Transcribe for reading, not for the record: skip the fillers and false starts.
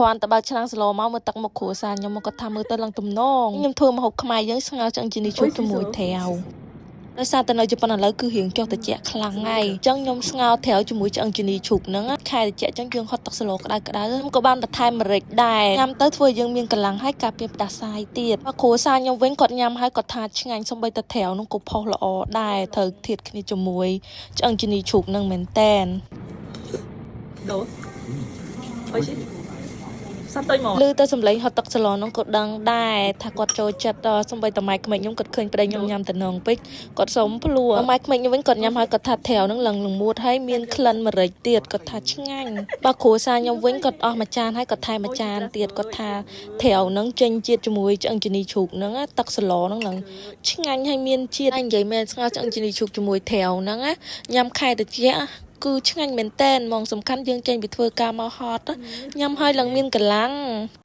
គ្រាន់តែបើកឆ្នាំងសម្លមកមើលទឹកមុខគ្រួសារខ្ញុំមកគាត់ថាមើលទៅឡើងទំនងខ្ញុំធ្វើម្ហូបខ្មែរយើងស្ងោរឆ្អឹងជំនីជ្រូកជាមួយត្រាវដោយសារតែនៅជប៉ុនឥឡូវគឺរៀងចុះត្រជាក់ខ្លាំងហើយអញ្ចឹងខ្ញុំស្ងោរត្រាវជាមួយឆ្អឹងជំនីជ្រូកហ្នឹងខែត្រជាក់អញ្ចឹងយើងហត់ទឹកសម្លក្តៅក្តៅខ្ញុំក៏បានបន្ថែមម្រេចដែរញ៉ាំទៅធ្វើឲ្យយើងមានកម្លាំងហើយការពារផ្ដាសាយទៀតបើគ្រួសារខ្ញុំវិញគាត់ញ៉ាំហើយគាត់ថាឆ្ងាញ់សំបីតែត្រាវហ្នឹងក៏ផុសល្អដែរត្រូវធៀបគ្នាជាមួយឆ្អឹងជំនីជ្រូកហ្នឹងមែនតែន どう美味しい里芋。 ឮទៅសំឡេងហត់ទឹកសម្លហ្នឹងក៏ដឹងដែរថាគាត់ចូលចិត្តដល់សំបីតម៉ែក្មេកខ្ញុំគាត់ឃើញប្តីខ្ញុំញ៉ាំតំណងពេកគាត់សុំភ្លួម៉ែក្មេកខ្ញុំវិញគាត់ញ៉ាំហើយគាត់ថាត្រាវហ្នឹងឡើងល្មួតហើយមានក្លិនម្រេចទៀតគាត់ថាឆ្ងាញ់បើគ្រួសារខ្ញុំវិញគាត់អស់មួយចានហើយគាត់ថែមមួយចានទៀតគាត់ថាត្រាវហ្នឹងចេញជាតិជាមួយឆ្អឹងជំនីជ្រូកហ្នឹងណាទឹកសម្លហ្នឹងឡើងឆ្ងាញ់ហើយមានជាតិហើយនិយាយមែនស្ងោរឆ្អឹងជំនីជ្រូកជាមួយត្រាវហ្នឹងណាញ៉ាំខែត្រជាក់គឺឆ្ងាញ់មែនតែនហ្មងសំខាន់យើងចេញពីធ្វើការមកហត់ញ៉ាំហើយឡើងមានកម្លាំង។